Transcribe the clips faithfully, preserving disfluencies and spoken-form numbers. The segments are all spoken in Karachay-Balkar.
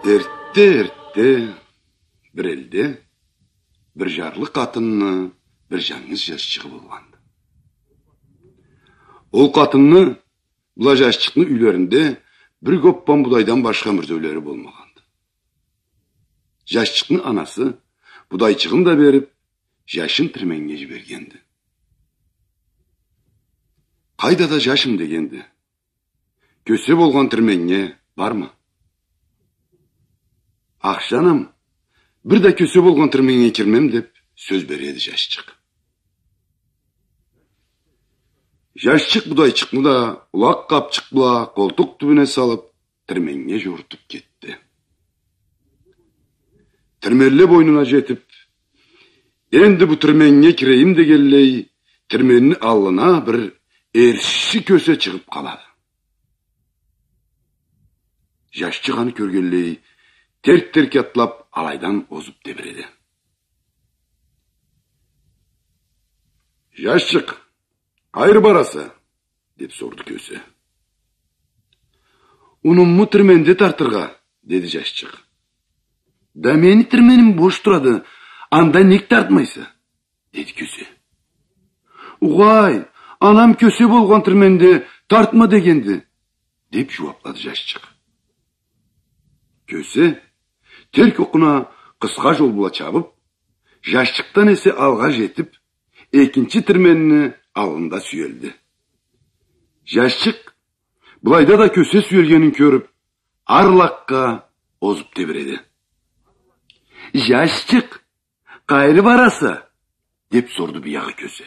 Эртте-эртте бир элде бир жарлы къатынны бир жангыз жашчыгъы болгъанды. Ол къатынны бла жашчыкъны юйлеринде бир гоппан будайдан башха мюрзеулери болмагъанды. Жашчыкъны анасы будайчыгъын да берип, жашын тирменнге жибергенди. Къайда да жашым дегенди. Кёсе болгъан тирменнге барма. Ахшы, анам, бир да кёсе болгъан тирменнге кирмем, деп сёз береди жашчыкъ. Жашчыкъ будайчыкъны да улакъ къапчыкъ бла къолтукъ тюбюне салып, тирменнге жорутуп кетди. Тирменле бойнуна жетип, энди бу тирменнге кирейим дегенлей, тирменни аллына бир эрши кёсе чыгъып къалады. Жашчыкъ аны кёргенлей, терк-терк атлап, алайдан озуп тебиреди. Жашчыкъ, къайры бараса? Деп сорду кёсе. Унумму тирменде тартыргъа, деди жашчыкъ. Да мени тирменим бош турады, анда нек тартмайса? Деди кёсе. Угъай, анам кёсе болгъан тирменде тартма дегенди, деп жууаплады жашчыкъ. Кёсе терк окъуна къысха жол бла чабып, жашчыкъдан эсе алгъа жетип, экинчи тирменни аллында сюелди. Жашчыкъ былайда да кёсе сюелгенин кёрюп, арлакъгъа озуп тебиреди. Жашчыкъ, къайры бараса? Деп сорду биягъы кёсе.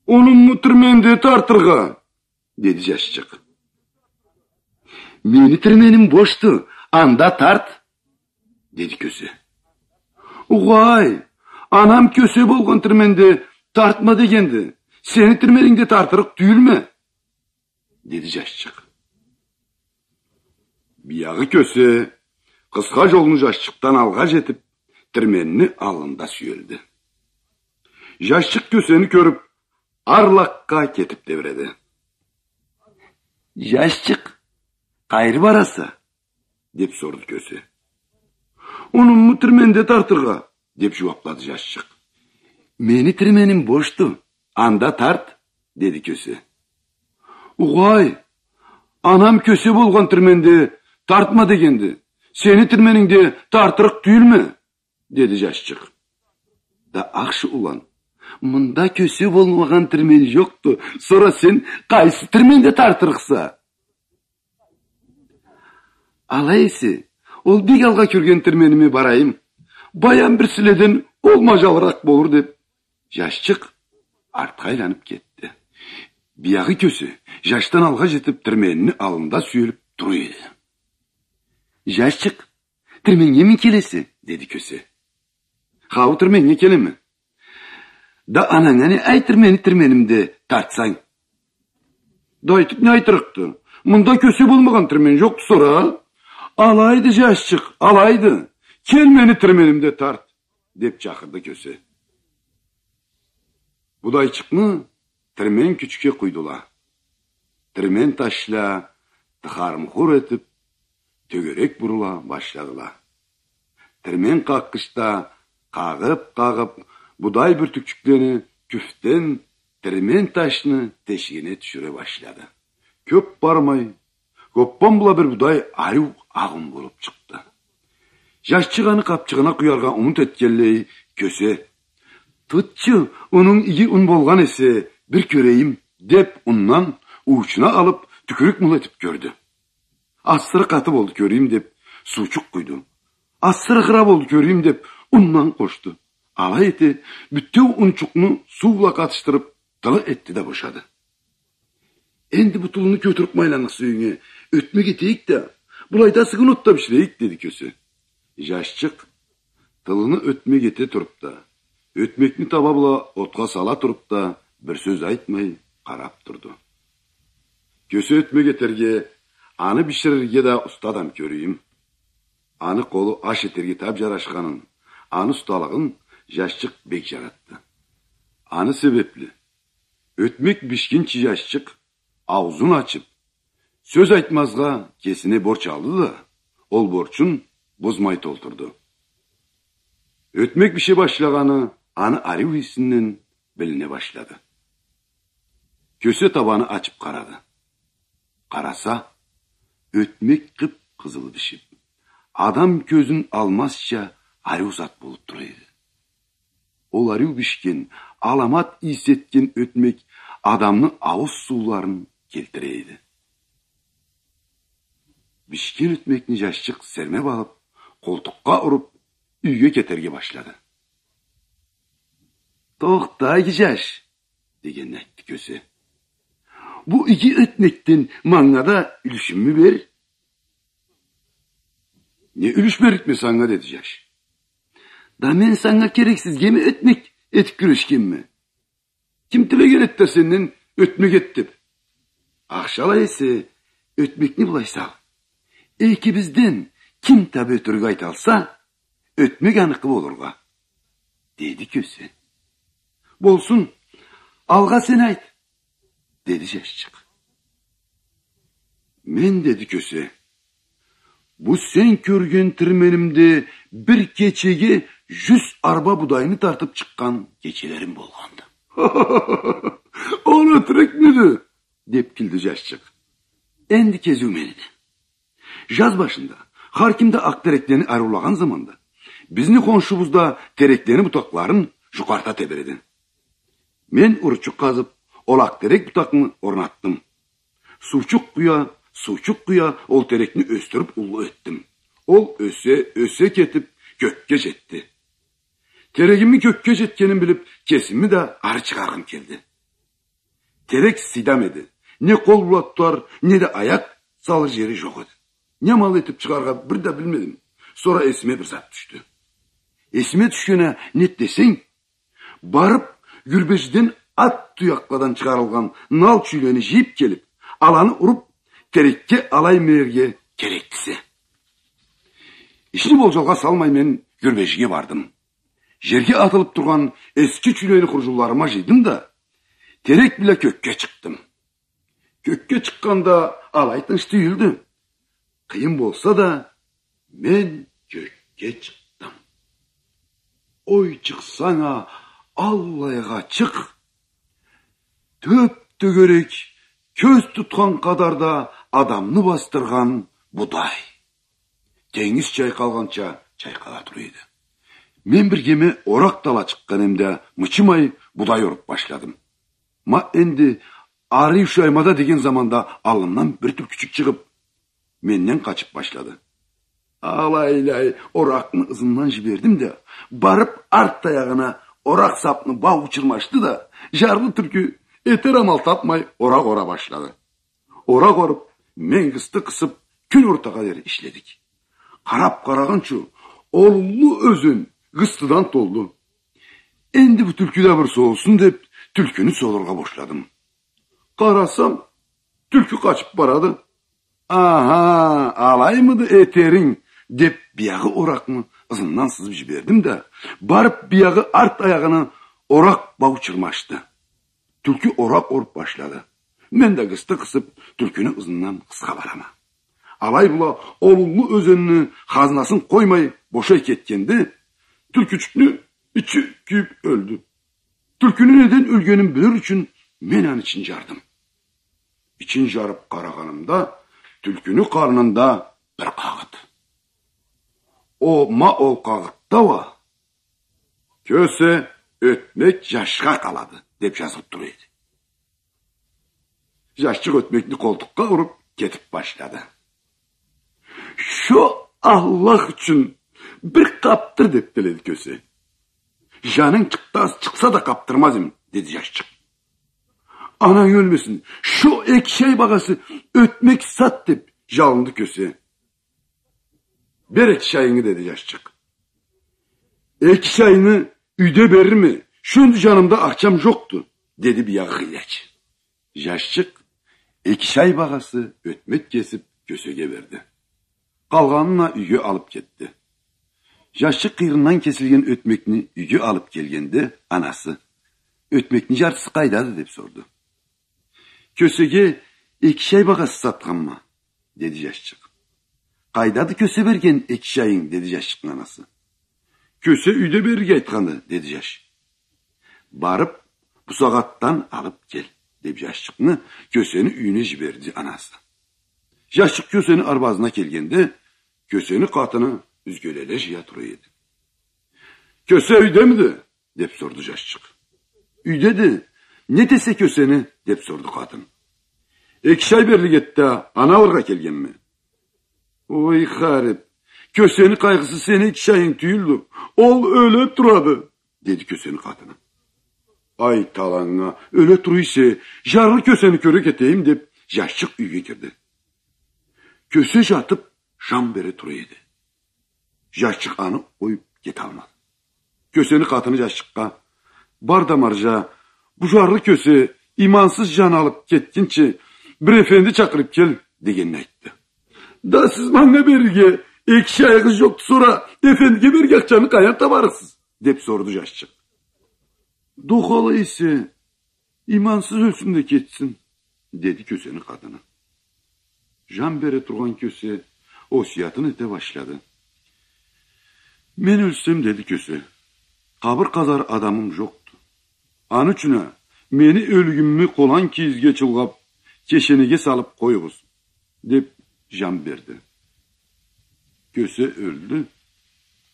Унумму тирменде тартыргъа, деди жашчыкъ. Мени тирменим бошду, анда тарт, деди кёсе. Угъай, анам кёсе болгъан тирменде тартма дегенди, сени тирменингде тартырыкъ тюйюлме, деди жашчыкъ. Биягъы кёсе къысха жолну жашчыкъдан алгъа жетип, тирменни аллында сюелди. Жашчыкъ кёсени кёрюп, арлакъгъа кетип тебиреди. Жашчыкъ, къайры бараса? Деп сорду кёсе. Унумму тирменде тартыргъа, деп жууаплады жашчыкъ. Мени тирменим бошду, анда тарт, деди кёсе. Угъай, анам кёсе болгъан тирменде тартма дегенди, сени тирменингде тартырыкъ тюйюлме, деди жашчыкъ. Да ахшы улан, мында кёсе болмагъан тирмен жокъду, сора сен къайсы тирменде тартырыкъса? Алай эсе, ол бек алгъа кёрген тирмениме барайым. Баям бир силеден ол мажалыракъ болур, деп, жашчыкъ артха айланып кетди. Биягъы кёсе жашдан алгъа жетип, тирменни аллында сюелип тура эди. Жашчыкъ, тирменнге мин келесе? Деди кёсе. Хау, тирменнге келеме. Да ананга не айтыр, мени тирменимде тартсанг? Да айтып не айтырыкъды? Мында кёсе болмагъан тирмен жокъду сора. Алайды, жашчыкъ, алайды. Кел, мени тирменимде тарт, деп чакъырды кёсе. Будайчыкъны тирмен кючге къуйдула. Тирмен ташла тыхар-мухур этип, тёгерек бурула башладыла. Тирмен къакъгъычда къагъып-къагъып, будай бюртюкчюклени кюфтен тирмен ташны тешигине тюшюре башлады. Кёп бармай, гоппан бла бир будай ариу акъ ун болуп чыкъды. Жашчыкъ аны къапчыгъына къуяргъа умут этгенлей, кёсе: «Тутчу, унунг иги ун болгъан эсе, бир кёрейим», — деп, ундан уучуна алып, тюкюрюк мул этип кёрдю. «Асыры къаты болду, кёрейим», — деп, суучукъ къуйду. «Асыры хыра болду, кёрейим», — деп, ундан къошду. Алай эте, бютеу унчукъну суу бла къатышдырып, тылы этди да бошады. «Энди бу тылыны кётюрюп майланныкъса юйюнге, ётмек этейик да, былайда сыгын отда биширейик», — деди кёсе. Жашчыкъ тылыны ётмек эте туруп да, ётмекни таба бла отха сала туруп да, бир сёз айтмай, къарап турду. Кёсе ётмек этерге, аны биширирге да уста адам кёрюйюм. Аны къолу аш этерге тап жарашханын, аны усталыгъын жашчыкъ бек жаратды. Аны себепли, ётмек бишгинчи жашчыкъ аузун ачып, Сёз айтмазгъа кесине борч алды да, ол борчун бузмай толтурду. Ётмек бише башлагъаны аны ариу ийисинден билине башлады. Кёсе табаны ачып къарады. Къараса, ётмек къып-къызыл бишип, адам кёзюн алмазча ариу зат болуп тура эди. Ол ариу бишген, аламат ийис этген ётмек адамны аууз сууларын келтире эди. Бишген ётмекни жашчыкъ сермеп алып, къолтукъгъа уруп, юйге кетерге башлады. «Тохта, иги жаш, — дегенде айтды кёсе. — Бу иги ётмекден манга да юлюшюмю бер». «Не юлюш берликме санга?» — деди жаш. «Да мен санга керексизгеми ётмек этип кюрешгенме? Ким тилеген эди да сенден ётмек эт деп? Ахшы, алай эсе, ётмекни былай сал. Экибизден ким таба ётюрюк айталса, ётмек аныкъы болургъа», — деди кёсе. «Болсун, алгъа сен айт», — деди жашчыкъ. «Мен, — деди кёсе, — бу сен кёрген тирменимде бир кечеге жюз арба будайны тартып чыкъгъан кечелерим болгъанды». «Ол ётюрюкмюдю?» — деп кюлдю жашчыкъ. «Энди кезиу мениди. Жаз башында хар ким да акъ тереклени ариулагъан заманда, бизни хоншубуз да тереклени бутакъларын жукъарта тебереди. Мен уручукъ къазып, ол акъ терек бутакъны орнатдым. Суучукъ къуя, суучукъ къуя, ол терекни ёсдюрюп уллу этдим. Ол ёсе, ёсе кетип, кёкге жетди. Терегими кёкге жетгенин билип, кесими да ары чыгъаргъым келди. Терек сыйдам эди. Не къол бла тутар, не да аякъ салыр жери жокъ эди. Не амал этип чыгъаргъа бир да билмедим. Сора эсиме бир зат тюшдю. Эсиме тюшгени не десенг, барып, гюрбежиден ат туякъладан чыгъарылгъан нал чюйлени жыйып келип, аланы уруп, терекге алай мээрге керекдисе. Ишни болжалгъа салмай мен гюрбежиге бардым. Жерге атылып тургъан эски чюйлени хуржунларыма жыйдым да, терек бла кёкге чыкъдым. Кёкге чыкъгъанда алай тынч тюйюлдю. Къыйын болса да, мен кёкге чыкъдым. Ой, чыкъсанг а, аллай ачыкъ, тёп-тёгерек, кёз тутхан къадарда адамны басдыргъан будай. Тенгиз чайкъалгъанча чайкъала тура эди. Мен биргеме оракъ да ала чыкъгъан эм да, мычымай будай оруп башладым. Ма энди ариу шаймада деген заманда аллымдан бир тюлкючюк чыгъып, менден къачып башлады. Алайлай оракъны ызындан жибердим да, барып арт аягъына оракъ сапны бау чырмашды да, жарлы тюлкю этер амал тапмай оракъ ора башлады. Оракъ оруп, мен къысты къысып, кюн ортагъа дери ишледик. Къарап къарагъынчы, ол уллу ёзен къыстыдан толду. Энди бу тюлкю да бир солсун деп, тюлкюню солургъа бошладым. Къарасам, тюлкю къачып барады. «Аха, алаймыды этеринг?» — деп, биягъы оракъны ызындан сызып жибердим да, барып, биягъы арт аягъына оракъ бау чырмашды. Тюлкю оракъ оруп башлады. Мен да къысты къысып, тюлкюню ызындан къысха барама. Алай бла ол уллу ёзенни хазнасын къоймай, бошай кетгенде, тюлкючюкню ичи кюйюп ёлдю. Тюлкюню неден ёлгенин билир ючюн, мен аны ичин жардым. Ичин жарып къарагъанымда, тюлкюню къарнында бир къагъыт. О, ма ол къагъытда уа: «Кёсе, ётмек жашха къалады», — деп жазылып тура эди. Жашчыкъ ётмекни къолтукъгъа уруп, кетип башлады. «Шо Аллах ючюн бир къапдыр», — деп тиледи Кёсе. «Жанынг чыкъса да къапдырмаз эм», — деди жашчыкъ. «Ананг ёлмесин, шо эки шай багъасы ётмек сат», — деп жалынды Кёсе. «Бер эки шайынгы», — деди жашчыкъ. «Эки шайны юйде берирме, шёндю жанымда акъчам жокъду», — деди биягъы хыйлачы. Жашчыкъ эки шай багъасы ётмек кесип, Кёсеге берди. Къалгъанын а юйге алып кетди. Жашчыкъ къыйырындан кесилген ётмекни юйге алып келгенде, анасы: «Ётмекни жартысы къайдады?» — деп сорду. Кёсеге «Эки шай багъасы сатханма», — деди жашчыкъ. «Къайдады кёсе берген эки шайынг?» — деди жашчыкъны анасы. «Кёсе юйде берирге айтханды», — деди жаш. «Барып, бусагъатдан алып кел», — деп жашчыкъны кёсени юйюне жиберди анасы. Жашчыкъ кёсени арбазына келгенде, кёсени къатыны юзгелеле жыя тура эди. «Кёсе юйдемиди?» — деп сорду жашчыкъ. «Юйдеди. Не этесе кёсени?» — деп сорду къатын. «Эки шай берлик эди да, аны алыргъа келгенме». «Ой, харип, кёсени къайгъысы сени эки шайынг тюйюлдю. Ол ёле турады», — деди кёсени къатыны. «Ай, таланнга, ёле тура эсе, жарлы кёсени кёре кетейим», — деп, жашчыкъ юйге кирди. Кёсе жатып, жан бере тура эди. Жашчыкъ аны къоюп кеталмады. Кёсени къатыны жашчыкъгъа: «Бар да, маржа, бу жарлы кёсе имансыз жан алып кетгинчи, бир эфенди чакъырып кел», — дегенин айтды. «Да сиз манга берирге эки шайыгъыз жокъду, сора эфендиге берирге акъчаны къайдан табарыкъсыз?» — деп сорду жашчыкъ. «Дохала эсе, имансыз ёлсюн да кетсин», — деди кёсени къатыны. Жан бере тургъан кёсе осуятын эте башлады. «Мен ёлсем, — деди кёсе, — къабыр къазар адамым жокъду. Аны ючюн а мени ёлюгюмю къолан кийизге чулгъап, кешенеге салып къоюгъуз», — деп жан берди. Кёсе ёлдю,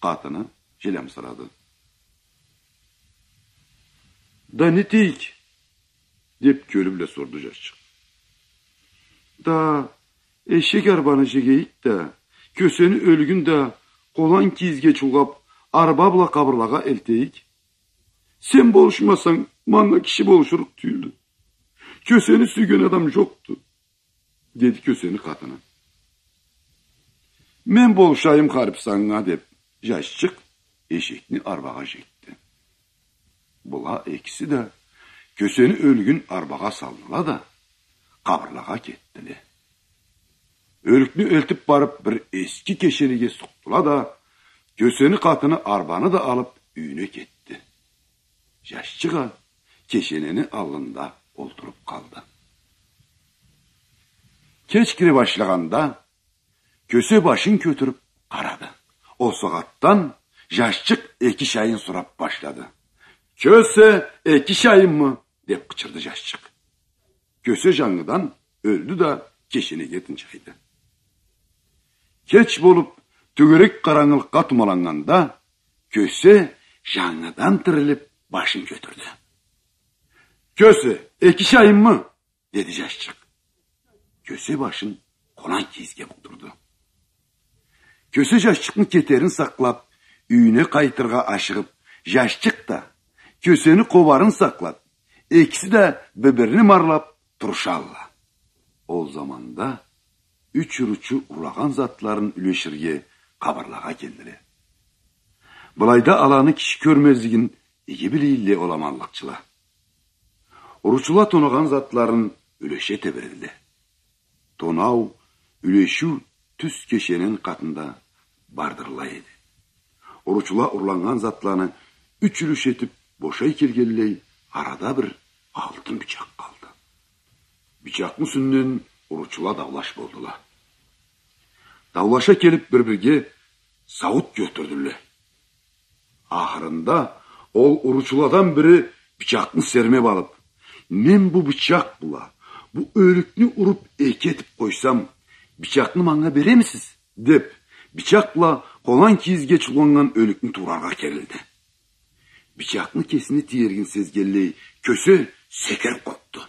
къатыны жилямсырады. «Да не этейик?» — деп кёлю бла сорду жашчыкъ. «Да эшек арбаны жегейик да, кёсени ёлюгюн да къолан кийизге чулгъап, арба бла къабырлагъа элтейик. Сен болушмасанг, манга киши болушурукъ тюйюлдю. Кёсени сюйген адам жокъду», — деди кёсени къатыны. «Мен болушайым, харип, санга», — деп, жашчыкъ эшекни арбагъа жекди. Была экиси да кёсени ёлюгюн арбагъа салдыла да, къабырлагъа кетдиле. Ёлюкню элтип барып, бир эски кешенеге сукъдула да, кёсени къатыны арбаны да алып, юйюне кетди. Жашчыкъ а кешенени аллында олтуруп къалды. Кеч кире башлагъанда, кёсе башын кётюрюп къарады. Ол сагъатдан жашчыкъ эки шайын сорап башлады. «Кёсе, эки шайыммы?» — деп къычырды жашчыкъ. Кёсе жангыдан ёлдю да, кешенеге тынчайды. Кеч болуп, тёгерек къарангылыкъгъа тумаланнганда, кёсе жангыдан тирилип, башын кётюрдю. «Кёсе, эки шайыммы?» — деди жашчыкъ. Кёсе башын къолан кийизге букъдурду. Кёсе жашчыкъны кетерин сакълап, юйюне къайтыргъа ашыгъып, жашчыкъ да, кёсени къобарын сакълап, экиси да бир-бирин марлап турушалла. Ол заманда юч уручу урлагъан затларын юлеширге къабырлагъа келдиле. Былайда аланы киши кёрмезлигин иги билейле ол аманлыкъчыла. Уручула тонагъан затларын юлеше тебиредиле. Тонау, юлешиу тюз кешенени къатында бардырыла эди. Уручула урланнган затланы юч юлюш этип бошай келгенлей, арада бир алтын бычакъ къалды. Бычакъны юсюнден уручула даулаш болдула. Даулаша келип, бир-бирге сауут кётюрдюле. Ахырында ол уручуладан бири бычакъны сермеп алып: «Мен бу бычакъ бла бу ёлюкню уруп эки этип къойсам, бычакъны манга беремисиз?» — деп, бычакъ бла къолан кийизге чулгъаннган ёлюкню туураргъа керилди. Бычакъны кесине тиерин сезгенлей, кёсе секирип къопду.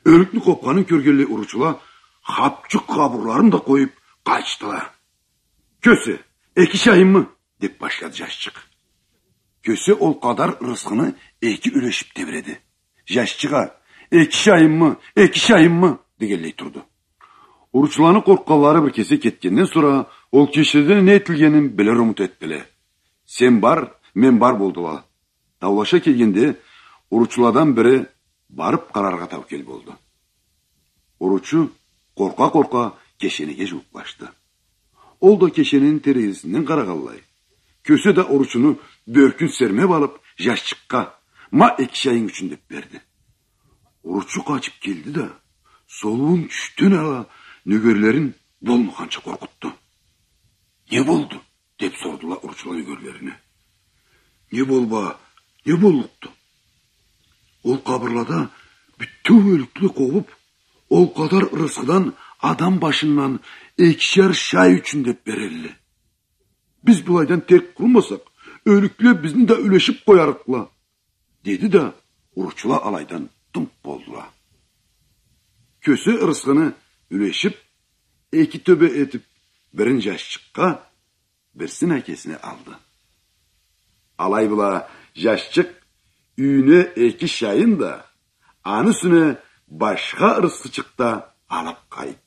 Ёлюкню къопханын кёргенлей, уручула хапчукъ-хапурларын да къоюп къачдыла. «Кёсе, эки шайыммы?» — деп башлады жашчыкъ. Кёсе ол къадар ырысхыны эки юлешип тебиреди. Жашчыкъ а: «Эки шайыммы, эки шайыммы?» — дегенлей турду. Уручуланы къоркъгъанлары бир кесек кетгенден сора, ол кешенеде не этилгенин билир умут этдиле. Сен бар, мен бар болдула. Даулаша келгенде, уручуладан бири барып къараргъа таукел болду. Уручу къоркъа-къоркъа кешенеге жууукълашды. Ол да кешенени терезесинден къарагъанлай, кёсе да уручуну бёркюн сермеп алып, жашчыкъгъа: «Ма эки шайынг ючюн», — деп берди. Уручу къачып келди да, Солуун тюшден ала нёгерлерин болмагъанча къоркъутду. «Не болду?» — деп сордула уручула нёгерлерине. «Не болба, не боллукъду? Ол къабырлада бютеу ёлюкле къобуп, ол къадар ырысхыдан адам башындан экишер шай ючюн деп берелле. Биз былайдан терк къурумасакъ, ёлюкле бизни да юлешип къоярыкъла», — деди да, уручула алайдан тынч болдула. Кёсе ырысхыны юлешип, эки тёбе этип, бирин жашчыкъгъа, бирсин акесине алды. Алай бла жашчыкъ юйюне эки шайын да, аны юсюне башха ырысхычыкъ да алып къайтды.